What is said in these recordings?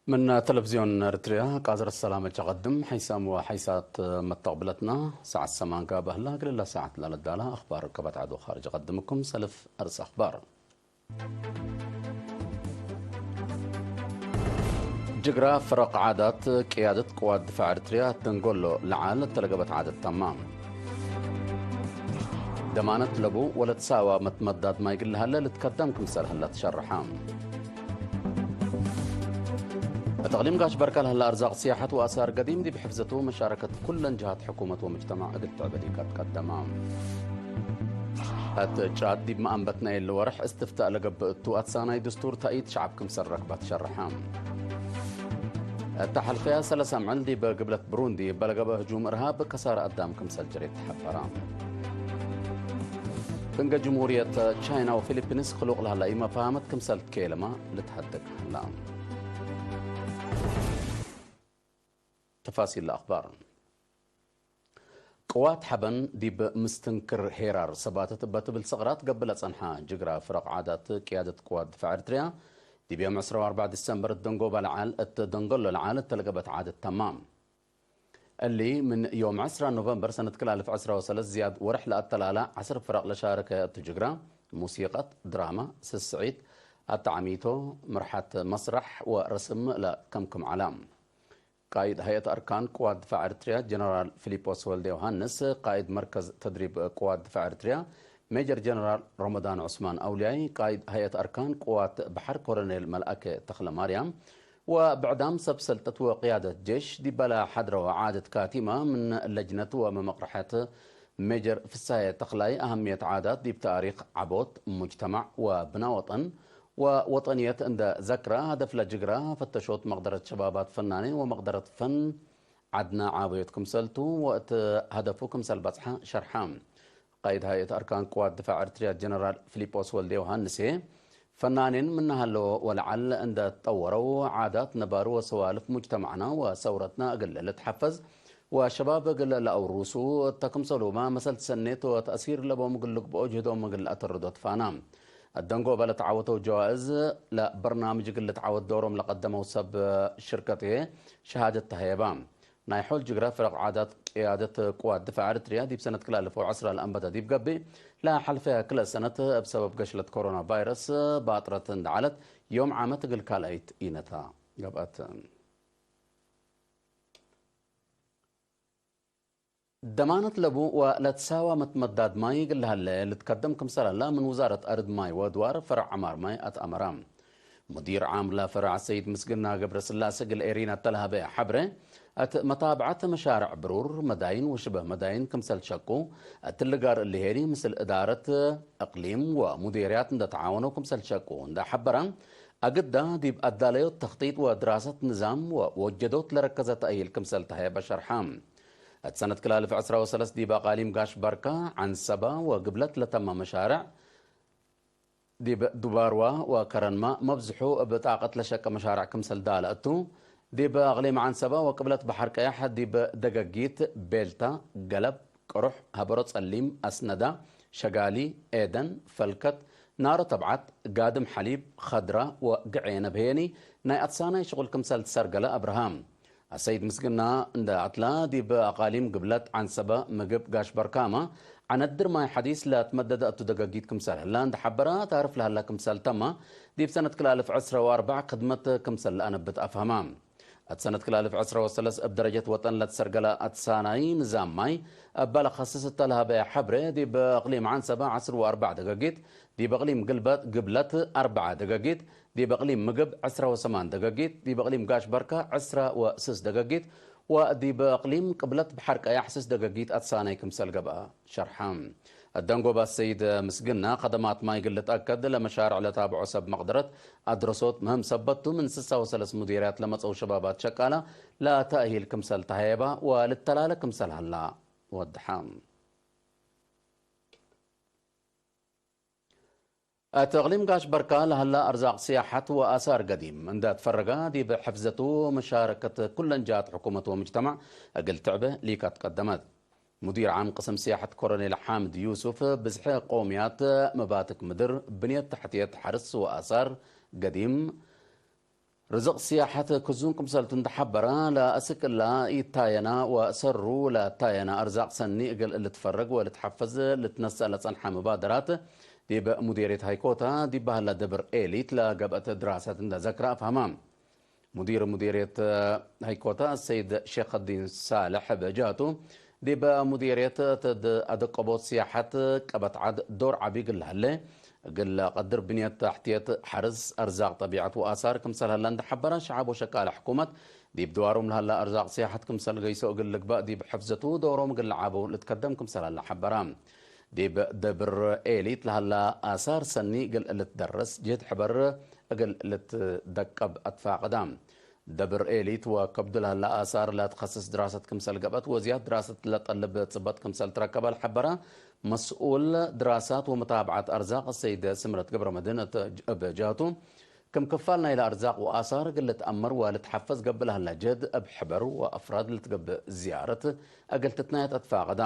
من تلفزيون أريتريا، قادر السلام الجقدم، حيسام وحيسات متقبلتنا، ساعة السمان قابه لا قل الله ساعة لا لدالا، أخبار كبت عدو خارج قدمكم سلف أرس أخبار. ጅግራ ፍረቕ ዓዳት ቅያደት ቅዋት ድፋዕ ኤርትርያ ተንጎሎ ለዓል ተለገበት ዓደት ተማም። ደማነት ለቡ ወለት ሳዋ መትመዳድ ማይ ግልሃለ ልትከደም ክምሰል ህላ ተሸርሓ። እትቕሊም ጋሽ በርካል ህላ ኣርዛቕ ስያሓት ወኣሳር ገዲም ዲብ ሕፍዘቱ መሻረከት ኩለን ጅሃት ሕኩመት ወምጅተማዕ እግል ትዕበድ ኢካት ቀደማ። እት ጫድ ዲብ መኣንበት ናይ እሊ ወርሕ እስትፍታእ ለገብእ እቱ ኣትሳናይ ድስቱር ታኢት ሸዓብ ክምሰል ረክባት ሸርሐ። እታ ሐልፈያ ሰለሳ ምዕል ዲብ ግብለት ብሩንዲ በለገበ ህጁም እርሃብ ከሳረ ኣዳም ክምሰል ጀሬት ተሐበራ። ፍንገ ጅምሁርየት ቻይና ወፊሊፒንስ ክሉቕ ለህላ ኢመፋሃመት ክምሰል ትከየለማ ልትሐደግ ህላ። ተፋሲል ኣኽባር። ቅዋት ሐበን ዲብ ምስትንክር ሄራር ሰባተት በትብል ሰቕራት ገብእ ለጸንሓ ጅግራ ፍረቕ ዓዳት ቅያደት ቅዋት ድፋዕ ኤርትርያ፣ ዲብ ዮም ዕስራ ወኣርባዕ ዲሰምበር እት ደንጎባ ለዓል፣ እት ደንገሎ ለዓል እተለገበት ዓደት ተማም። እሊ ምን ዮም ዕስራ ኖቨምበር ሰነት ክልተ ኣልፍ ዕስራ ወሰለስተ ዝያድ ወርሕ ለኣተላላ ዐስር ፍረቕ ለሻረከ እቱ ጅግራ፣ ሙሲቀት፣ ድራማ፣ ስስዒት፣ ኣተዓሚቶ፣ ምርሓት መስራሕ ወረስም ለከምክም ዓላ። ቃይድ ሀይአት ኣርካን ቅዋት ድፋዕ ኤርትርያ ጀነራል ፊሊጶስ ወልደ ዮሃንስ፣ ቃይድ መርከዝ ተድሪብ ቅዋት ድፋዕ ኤርትርያ ሜጀር ጀነራል ረመዳን ዑስማን ኣውልያይ፣ ቃይድ ሀይአት ኣርካን ቅዋት ባሕር ኮሎኔል መልኣከ ተኽለ ማርያም፣ ወብዕዳም ሰብ ሰልጠት ወቅያደት ጄሽ ዲበላ ሓድረዋ ዓደት ካቲማ ምን ለጅነት ወመመቕርሐት ሜጀር ፍሳየ ተኽላይ ኣህምየት ዓዳት ዲብ ታሪኽ ዓቦት፣ ሙጅተማዕ ወብና ወጠን ወወጠንየት እንደ ዘክራ፣ ሀደፍ ለጅግራ ፈተሾት መቅደረት ሸባባት ፈናኔ ወመቅደረት ፈን ዓድና ዓበዮት ክምሰልቱ ወእት ሀደፉ ክምሰል በጽሐ ሸርሓ። ቃይድ ሀይአት ኣርካን ቅዋት ድፋዕ ኤርትርያ ጀነራል ፊሊጶስ ወልደ ዮሃንሴ፣ ፈናኔን ምናሃለዎ ወለዓል እንደ ተጠወረው ዓዳት ነባሪ ወሰዋልፍ ሙጅተማዕና ወሰውረትና እግል ልትሐፈዝ ወሸባብ እግል ለአውሩሱ እተ ክምሰሉማ መሰል ሰኔት ወተእሲር ለቦም እግል ልግብኦ ጅህዶም እግል ለአተርዶ ትፋና። እደንጎ በለ ተዓወተው ጀዋእዝ ለበርናምጅ እግል ልትዓወት ዶሮም ለቀደመው ሰብ ሽርከት እየ ሸሃደት ተሀየባ። ናይ ሖል ጅግራ ፍረቕ ዓዳት ቅያደት ቅዋት ድፋዕ ኤርትርያ ዲብ ሰነት ክልተ ኣልፍ ወዕስራ ለአንበተ ዲብ ገብእ ለሐልፈያ ክልተ ሰነት እብ ሰበብ ገሽለት ኮሮና ቫይረስ ባጥረት እንደዓለት ዮም ዓመት እግል ካልኣይት ኢነታ ገብአት። ደማነት ለቡ ወለትሳዋ መትመዳድ ማይ ግልሃለ ልትከደም ክምሰል አላ ምን ውዛረት አርድ ማይ ወድዋር ፈረዕ ዐማር ማይ አትአመራ። ሙዲር ዓም ለፈረዕ ሰይድ ምስግና ገብረስላሴ ግል ኤሪና ተልሃበ ሐብረ፣ እት መታብዐት መሻርዕ ብሩር መዳይን ወሽበህ መዳይን ክምሰል ሸቁ፣ እት ልጋር እሊ ሄሪ ምስል እዳረት እቅሊም ወሙዴርያት እንደ ተዓወነው ክምሰል ሸቁ እንደ ሐበራ፣ አግዳ ዲብ አዳለዮት ተኽጢጥ ወድራሰት ንዛም ወወጀዶት ለረከዘ ተእሂል ክምሰል ተሀየበ ሸርሓ። እት ሰነት ክልተ አልፍ ዕስራ ወሰለስት ዲብ አቃሊም ጋሽ ባርካ፣ ዐንሰባ ወግብለት ለተመ መሻርዕ፣ ዲብ ዱባርዋ ወከረንማ መብዝሑ እብ ጣቀት ለሸቀ መሻርዕ ክምሰል ዳለ እቱ፣ ዲብ አቅሊም ዐንሰባ ወቅብለት በሐር ቀያሕ ዲብ ደገጊት፣ ቤልታ፣ ገለብ፣ ቅሩሕ፣ ሀበሮ ጸሊም፣ አስነዳ፣ ሸጋሊ፣ ኤደን፣ ፈልከት፣ ናሮ ተብዓት፣ ጋድም ሐሊብ፣ ኸድራ ወግዔ ነብሄኒ ናይ አትሳናይ ሽቁል ክምሰል ትሰርገለ አብርሃም። አሰይድ ምስግና እንደ አትላ ዲብ አቃሊም ግብለት ዐንሰበ ምግብ ጋሽ በርካማ ዐነድር ማይ ሐዲስ ለትመደደ እቱ ደገጊት ክምሰል ህላ እንደ ሐበራ ታርፍ ለሀላ ክምሰል ተማ ዲብ ሰነት ክልተ አልፍ ዕስራ ወአርባዕ ክድመት ክምሰል ለአነብት አፍሀማ። እት ሰነት ክልተ አልፍ ዕስራ ወሰለስ እብ ደረጀት ወጠን ለትሰርገለ አትሳናይ ንዛም ማይ እበ ለኸስስ እተ ለሀበ ሐብረ ዲብ እቅሊም ዐንሰበ ዐስር ወአርባዕ ደገጊት፣ ዲብ እቅሊም ግልበት ግብለት አርበዐ ደገጊት፣ ዲብ እቅሊም ምግብ ዕስራ ወሰማን ደገጊት፣ ዲብ እቅሊም ጋሽ በርካ ዕስራ ወስስ ደገጊት፣ ወዲብ እቅሊም ቅብለት በሐር ቀያሕ ስስ ደገጊት አትሳናይ ክምሰል ገብአ ሸርሐ። እደንጎባ ሰይድ ምስግና፣ ከደማት ማይ ግል ልትአከድ ለመሻርዕ ለታብዖ ሰብ መቅደረት አድረሶት ምህም ሰበቱ ምን ስሳ ወሰለስ ሙዲርያት ለመጸው ሸባባት ሸቃላ ለተእሂል ክምሰል ተሀየባ ወልተላለ ክምሰል ሀላ ወድሐ። እት እቅሊም ጋሽ በርካ ለሀላ አርዛቅ ስያሐት ወአሳር ገዲም እንደ ትፈረጋ ዲብ ሕፍዘቱ መሻረከት ኩለን ጃት ሕኩመት ወምጅተማዕ እግል ትዕበ ሊካ ትቀደመት። ሙዲር ዓም ቅስም ስያሐት ኮሎኔል ሓምድ ዩሱፍ ብዝሐ ቆውምያት መባትክ ምድር ብንየት ተሕትየት ሐርስ ወአሳር ገዲም ርዝቕ ስያሓት ክዙን ክምሰልቱ እንተሓበራ፣ ለእስቅላ ይታየና ወእሰሩ ለእታየና እርዛቕ ሰኒ እግል ልትፈረግ ወልትሓፈዝ ልትነሰእ ለጸንሓ ምባደራት፣ ዲብ ሙዲርየት ሃይኮታ ዲብ ባህላ ደብር ኤሊት ለገብአት ድራሰት እንደ ዘክራ ኣፍሃማ። ሙዲር ሙዲርየት ሃይኮታ ሰይድ ሼኸዲን ሳልሕ በጃቱ፣ ዲብ ሙዲርየት ተድ ኣደቀቦት ስያሓት ቀበት ዓድ ዶር ዓቢ ግል ሃለ፣ እግል ቀድር ብንየት ታሕትየት ሓርስ ኣርዛቕ ጠቢዐት ወኣሳር ክምሰል ሃላ እንደ ሓበራ፣ ሸዓብ ወሸቃለ ሕኩመት ዲብ ድዋሮም ለሃላ ኣርዛቕ ስያሓት ክምሰል ገይሶ እግል ልግባእ ዲብ ሕፍዘቱ ዶሮም እግል ለዓቡ ልትከደም ክምሰል ሃላ ሓበራ። ዲብ ደብር ኤሊት ለሃላ ኣሳር ሰኒ እግል ልትደረስ ጅህድ ሕበር እግል ልትደቀብ ኣትፋቀዳ። ደብር ኤሊት ወከብዱ ለሃላ ኣሳር ለትኸስስ ድራሰት ክምሰል ገብአት ወዝያድ ድራሰት ለጠልብ ጽበት ክምሰል ትረከበ ለሐበረ መስኡል ድራሳት ወመታብዓት ኣርዛቅ ሰይድ ስምረት ገብረመድህን እት-፣ እብ ጀህቱ፣ ክም ክፋል ናይለ ኣርዛቅ ወኣሳር እግል ልትአመር ወልትሐፈዝ ገብእ ለሀላ ጀህድ እብ ሕበር ወአፍራድ ልትገብእ ዝያረት እግል ትትናየት አትፋቀዳ።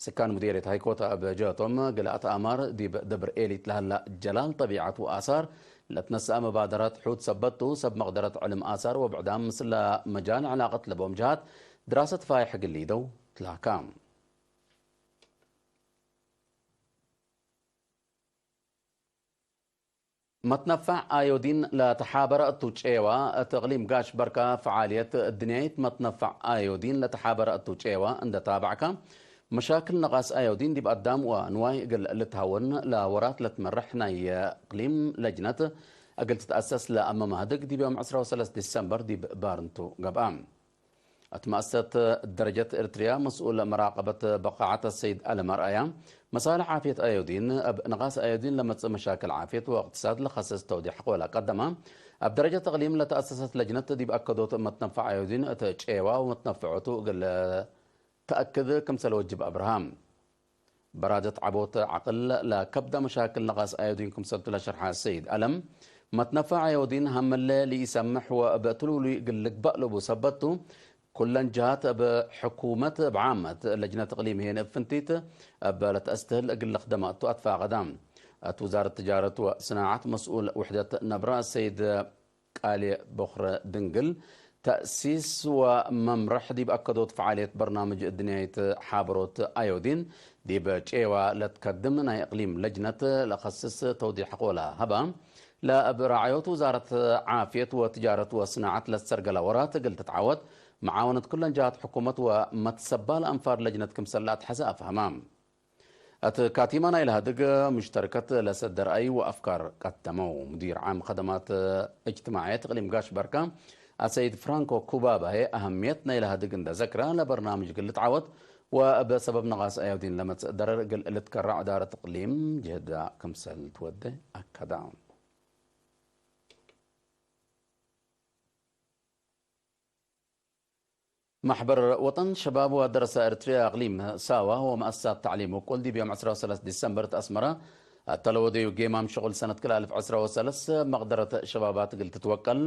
ስካን ሙዲርየት ሃይኮታ እብ ጀህቶም፣ ግልአት አማር ዲብ ደብር ኤሊት ለሀላ ጀላል ጠቢዐት ወአሳር ለትነስአ መባደራት ሑድ ሰበቱ፣ ሰብ መቅደረት ዕልም አሳር ወብዕዳም ምስለ መጃል ዕላቀት ለቦም ጀሃት ድራሰት ፋይሕ እግል ሊደው ትላካ። መትነፋዕ አዮዲን ለተሓበረ እቱ ጨዋ፣ እት እቅሊም ጋሽ በርካ ፈዓልየት እድንያይት መትነፋዕ አዮዲን ለተሓበረ እቱ ጨዋ እንደ ታባዕካ፣ መሻክል ነቃስ አዮዲን ዲብ አዳም ወንዋይ እግል ልትሃወን ለወራት ለትመርሕ ናይ እቅሊም ለጅነት እግል ትትአሰስ ለአመ ማህድግ ዲብ ዮም ዕስራ ወሰለስት ዲሰምበር ዲብ ባርንቱ ገብአ። እት መአሰት ደረጀት ኤርትርያ መስኡል መራቀበት በቃዓት ሰይድ አለም አርአያ፣ መሳልሕ ዓፍየት አዮዲን፣ እብ ንቃስ አዮዲን ለመጽእ መሻክል ዓፍየት ወእቅትሳድ ለኸስስ ተውዲሕ ቆላ ቀደማ፣ እብ ደረጀት እቅሊም ለተአሰሰት ለጅነት ዲብ አከዶት መትነፋዕ አዮዲን እት ጨዋ ወመትነፍዖቱ እግል ተአክድ ክምሰል ወጅብ አብርሃ። በራደት ዓቦት ዓቅል ለከብደ መሻክል ነቃስ አዮዲን ክምሰልቱ ለሸርሐ ሰይድ አለም፣ መትነፋዕ አዮዲን ሀመለ ለኢሰምሕ ወእብ እትሉሉይ እግል ልግባእ ለቡ ሰበቱ፣ ኩለን ጀሃት እብ ሕኩመት እብ ዓመት ለጅነት እቅሊም ሄን እብ ፍንቲት እብ ለተአስትህል እግል ልክደማ እቱ አትፋቀዳ። እት ውዛረት ትጃረት ወስናዓት መስኡል ውሕደት ነብራ ሰይድ ቃልየ ቦኽረ ድንግል፣ ተእሲስ ወመምርሕ ዲብ አከዶት ፈዓልየት በርናምጅ እድንያይት ሓበሮት አዮዲን፣ ዲብ ጨዋ ለትከድም ናይ እቅሊም ለጅነት ለኸስስ ተውዲሕ ቆላ ሀባ፣ ለእብ ራዕዮት ውዛረት ዓፍየት ወትጃረት ወስናዓት ለትሰርገላ ወራት እግል ትትዓወት፣ መዓወነት ኩለን ጀሃት ሕኩመት ወመትሰባ ለአንፋር ለጅነት ክምሰል ለአትሐዘ አፍሀማ። እት ካቲማ ናይ ለሀድግ ሙሽተርከት ለሰደር አይ ወአፍካር ቀደመው። ሙዲር ዓም ከደማት እጅትማዕየት እቅሊም ጋሽ በርካ አሰይድ ፍራንኮ ኩባባሄ አህምየት ናይ ለሀድግ እንደ ዘክራ፣ ለበርናምጅ እግል ልትዓወት ወእብ ሰበብ ነቃስ አዮዲን ለመጽእ ደረር እግል ልትከራዕ እዳረት እቅሊም ጅህዳ ክምሰል ትወደ አከዳ። ማሕበር ወጠን ሸባብ ወደረሳ ኤርትርያ እቅሊም ሳዋ ወመአሳት ተዕሊም ውቁል ዲብ ዮም ዕስራ ወሰለስት ዲሰምበር እት አስመራ አተለወደዩ ጌማም ሽቁል ሰነት ክልአልፍ ዕስራ ወሰለስት መቅደረት ሸባባት እግል ትትወቀል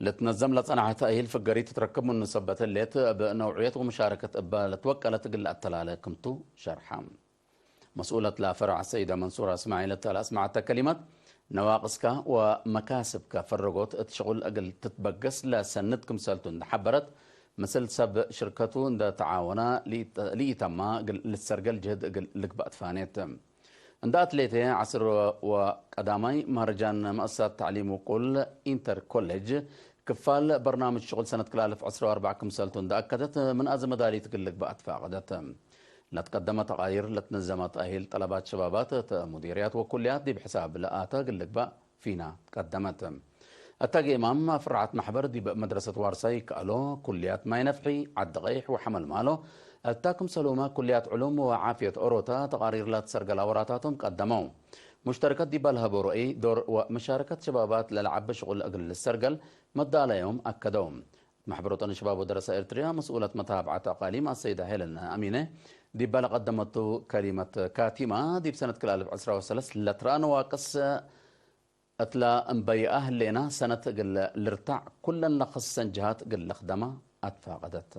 ልትነዘም ለጸናሐት ተእሂል ፍገሪ ትትረክብ ምኑ ሰበት ህሌት እብ ነውዕየት ወመሻረከት እባ ለትወቀለት እግል አተላለ ክምቱ ሸርሓ። መስኡለት ለፈረዕ ሰይደ መንሱራ እስማዒል እተ ለአስመዐተ ከሊመት፣ ነዋቅስካ ወመካስብካ ፈረጎት እት ሽቁል እግል ትትበገስ ለሰንድ ክምሰልቱ እንደ ሐበረት፣ ምስል ሰብ ሽርከቱ እንደ ተዓወና፣ ልኢተማ እግል ልትሰርገል ጅህድ እግል ልግባእ ትፋኔት። እንደ አትሌቴ ዐስር ወቀዳማይ መሀረጃን መአሳት ተዕሊም ውቁል ኢንተር ኮሌጅ ክፋል በርናምጅ ሽቁል ሰነት ክልአልፍ ዕስራ ወአርባዕ ክምሰልቱ እንደ አከደት፣ ምን አዘ መዳሊት እግል ልግባእ ትፋቀደት። ለትቀደመ ተቃይር ለትነዘመ ተእሂል ጠለባት ሸባባት እት ሙዲርያት ወኩልያት ዲብ ሕሳብ ለአተ እግል ልግባእ ፊና ትቀደመት። እተ ጌማም አፍራዓት ማሕበር ዲብ መድረሰት ዋርሳይ ይከአሎ፣ ኩልያት ማይ ነፍሒ፣ ዓዲ ቀይሕ ወሐመልማሎ፣ እታ ክምሰሉመ ኩልያት ዕሉም ወዓፍየት ኦሮታ ተቃሪር ለትሰርገላ ወራታቶም ቀደመው። ሙሽተርከት ዲባ ለሀቦ ሮኢ ዶር ወመሻረከት ሸባባት ለለዓበ ሽቁል እግል ልሰርገል መዳለዮም አከደው። ማሕበር ወጠን ሸባብ ወደረሳ ኤርትርያ መስኡለት መታብዓት አቃሊም አሰይዳ ሄለን አሚነ ዲባ ለቀደመቱ ከሊመት ካቲማ፣ ዲብ ሰነት ክልአልፍ ዕስራ ወሰለስት ለትረአ ነዋቅስ እትላ እምበይአ ህሌና ሰነት እግል ልርታዕ ኩለን ለኸሰን ጀሃት እግል ልኽደማ አትፋቀደት።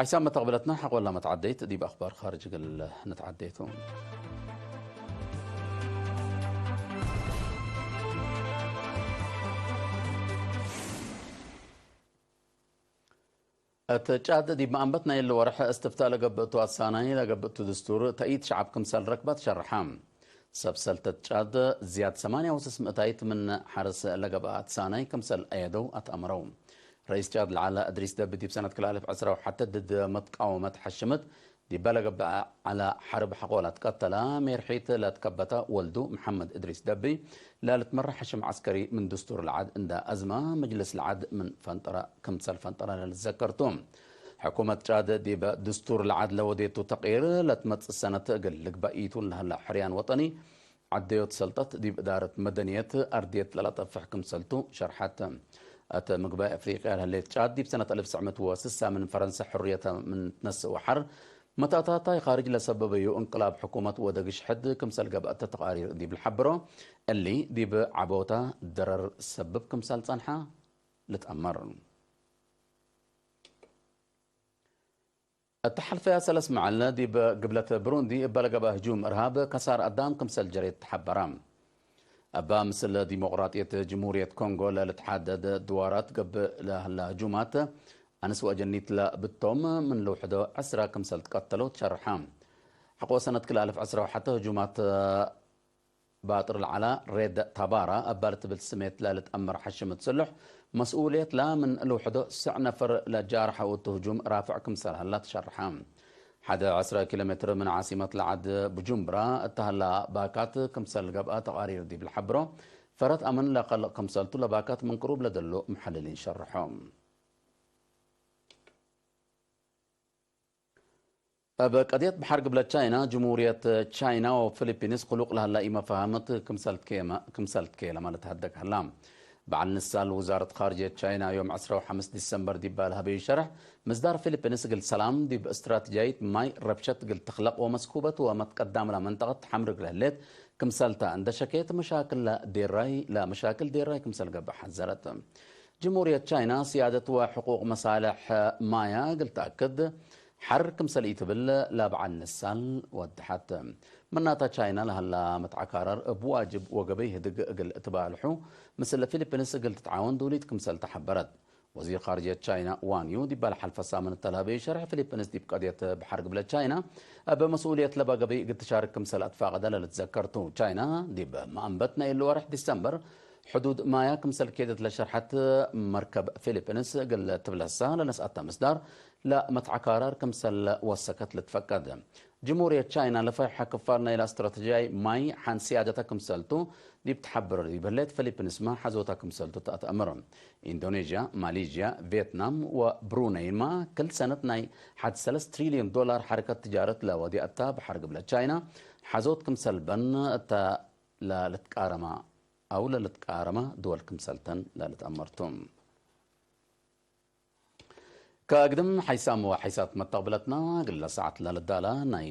ሓይሳብ መተቕብለትና ሓቆላ መትዓደይት ዲብ ኣኽባር ኻርጅ ግል ንትዓደይቱ። እት ጫድ ዲብ መኣንበት ናይ እሊ ወርሕ እስትፍታእ ለገብእቱ ኣሳናይ ለገብእቱ ድስቱር ተኢት ሸዓብ ክምሰል ረክባ ትሸርሓ። ሰብ ሰልተት ጫድ ዝያድ ሰማንያ ወስስ ምእታይት ምን ሓርስ ለገብኣ ኣትሳናይ ክምሰል ኣየደው ኣትኣምረው። ረኢስ ጫድ ለዓላ እድሪስ ደቢ ዲብ ሰነት ክልኣልፍ ዕስራ ወሓተ ድድ መትቃወመት ሓሽምት ዲበ ለገብኣ ዓላ ሓርብ ሓቆላ ትቀተላ ሜርሒት ለትከበታ ወልዱ መሓመድ እድሪስ ደቢ ለልትመራ ሓሽም ዓስከሪ ምን ድስቱር ለዓድ እንዳ ኣዝማ መጅልስ ለዓድ ምን ፈንጠራ ክምሰል ፈንጠራ ለልትዘከርቱ። ሕኩመት ጫድ ዲበ ድስቱር ለዓድ ለወዴቱ ተቕይር ለትመጽእ ሰነት እግል ልግባኢቱ ለህላ ሕርያን ወጠኒ ዓደዮት ሰልጠት ዲብ እዳረት መደንየት ኣርድየት ለላጠፍሕ ክምሰልቱ ሸርሓት። እት ምግባይ ኣፍሪቅያ ለህሌት ጫድ ዲብ ሰነት ኣልፍ ትስዕ ምእት ወስሳ ምን ፈረንሳ ሕርየታ ምን ትነስእ ወሓር መታእታታይ ኻርጅ ለሰበበዩ እንቅላብ ሕኩመት ወደግሽ ሕድ ክምሰል ገብአተ ተቓሪር ዲብ ልሓብሮ እሊ ዲብ ዓቦታ ደረር ሰብብ ክምሰል ጸንሓ ልትኣመር። እተሓልፈያ ሰለስ መዓልነ ዲብ ግብለት ብሩንዲ እበ ለገበ ህጁም እርሃብ ከሳር ኣዳም ክምሰል ጀሬት ተሓበራ። እባ ምስል ዲሞቅራጥየት ጅምሁርየት ኮንጎ ለልትሓደድ ድዋራት ገብእ ለህላ ህጁማት ኣንስ ወአጀኒት ለብቶም ምን ልውሕዶ ዕስራ ክምሰል ትቀተለው ትሸርሓ። ሕቆ ሰነት ክልኣልፍ ዕስራ ወሓተ ህጁማት ባጥር ለዓላ ሬድ ታባራ እባ ልትብል ስሜት ለልትአመር ሓሽም ትስልሕ መስኡልየት ላ ምን ልውሕዶ ስዕ ነፈር ለጃርሐ ውቱ ህጁም ራፍዕ ክምሰል ሀላ ትሸርሐ። ሓደ ዕስራ ኪሎ ሜትር ምን ዓሲመት ለዓድ ቡጁምብራ እተሀላ ባካት ክምሰል ገብአ ተቃሪር ዲብ ልሓብሮ ፈረት ኣምን ለኸልቕ ክምሰልቱ ለባካት ምን ቅሩብ ለደሉ መሐልሊን ሸርሖ። ኣብ ቀድየት ባሕር ግብለ ቻይና፣ ጅምሁርየት ቻይና ወፊሊፒንስ ክሉቕ ለህላ ኢመፋሃመት ክምሰልትኬ ለማለት ሃደግ ሀላ። በዓል ንሳል ውዛረት ኻርጅየት ቻይና ዮም ዕስራ ወሓምስ ዲሰምበር ዲባ ለሀበዩ ሸርሕ፣ ምስዳር ፊሊፒንስ እግል ሰላም ዲብ እስትራትጃይት ማይ ረብሸት እግል ትኽለቕ ወመስኩበት ወመትቀዳም ለመንጠቐት ተሓምርግ ለህሌት ክምሰልታ እንደ ሸኬት መሻክል ዴራይ ለመሻክል ዴራይ ክምሰል ገብእ ሓዘረት። ጅምሁርየት ቻይና ስያደት ወሕቁቅ መሳልሕ ማያ እግል ተአክድ ሐር ክምሰል ኢትብል ለበዓል ንሳል ወደሐት። ምናታ ቻይና ለሀላ መትዓካረር እብ ዋጅብ ወገበይ ህድግ እግል እትባልሑ ምስል ፊሊፒንስ እግል ትትዓወን ዱሊት ክምሰል ተሐበረት። ወዚር ኻርጅየት ቻይና ዋን ዩ ዲባ ለሐልፈ ሳምን እተልሀበዩ ሸርሕ ፊሊፒንስ ዲብ ቀድየት በሐር ግብለ ቻይና እብ መስኡልየት ለበ ገበይ እግል ትሻርክ ክምሰል አትፋቀደ ለልትዘከርቱ። ቻይና ዲብ መአንበት ናይ እሊ ወርሕ ዲሰምበር ሕዱድ ማያ ክምሰል ኬደት ለሸርሐት መርከብ ፊሊፒንስ እግል ትብለሳ ለነስአተ ምስዳር ለመትዓካራር ክምሰል ወሰከት ልትፈቀድ። ጅምሁርየት ቻይና ለፈይሐ ክፋል ናይላ እስትራተጂያይ ማይ ሐንሲ አደተ ክምሰልቱ ዲብ ትሐብር ዲብ ህሌት ፊሊፒንስመ ሐዞታ ክምሰልቱ ተአትአምር። ኢንዶኔዥያ፣ ማሌዥያ፣ ቬትናም ወብሩነይማ ክል ሰነት ናይ ሐድ ሰለስ ትሪልዮን ዶላር ሐረከት ትጃረት ለወዲአታ በሐር ግብለ ቻይና ሐዞት ክምሰልበን እተ ለልትቃረማ አው ለልትቃረማ ድወል ክምሰልተን ለልትአመርቱ። ከአግድም ሓይሳም ወሓይሳት መተቕብለትና ግለ ሰዓት ለልዳላ ናይ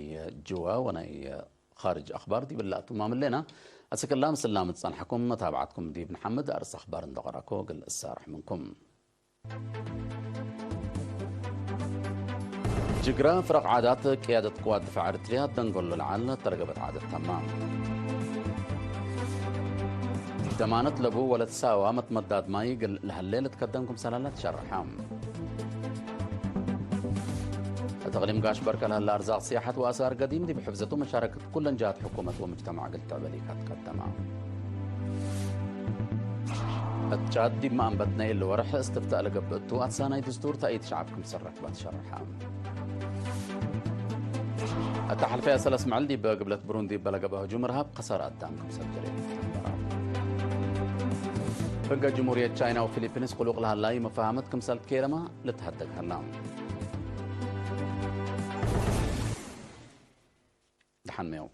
ጅዋ ወናይ ኻርጅ ኣኽባር ዲብላ እቱማም ሌና። ኣስክላ ምስላ ምትጸንሐኩም መታብዓትኩም ዲብ ንሓምድ ኣርእስ ኣኽባር እንደቐራኮ ግል እሳርሕ ምንኩም። ጅግራ ፍረቕ ዓዳት ቅያደት ቅዋት ድፋዕ ኤርትርያ ደንገሎ ለዓል ተረገበት ዓደት ተማ። ደማነት ለቡ ወለት ሳዋ መትመዳድ ማይ ግል ለሀሌ ልትከደም ክምሰላላ ትሸርሐ። እት እቅሊም ጋሽ በርከ ለሀለ ኣርዛቅ ስያሐት ወኣሳር ገዲም ዲብ ሕፍዘቱ መሻረከት ኩለን ጀሃት ሕኩመት ወምጅተማዕ እግል ትዕበል ኢካ ትቀደማ። እት ጫድ ዲብ መኣንበት ናይ እሊ ወርሕ እስትፍታእ ለገብእ እቱ ኣትሳናይ ድስቱር ታኢት ሸዓብ ክምሰል ረክባ ትሸርሐ። እታ ሐልፈያ ሰለስ መዕል ዲብ ግብለት ብሩንዲ በለገበ ህጁም ርሃብ ከሳር ኣዳም ክምሰል ጀሬ። ፍንገ ጅምሁርየት ቻይና ወፊሊፒንስ ክሉቅ ለሃላይ መፋሃመት ክምሰል ትኬለማ ልትሀደግ ሀላ። ደሓን መያው።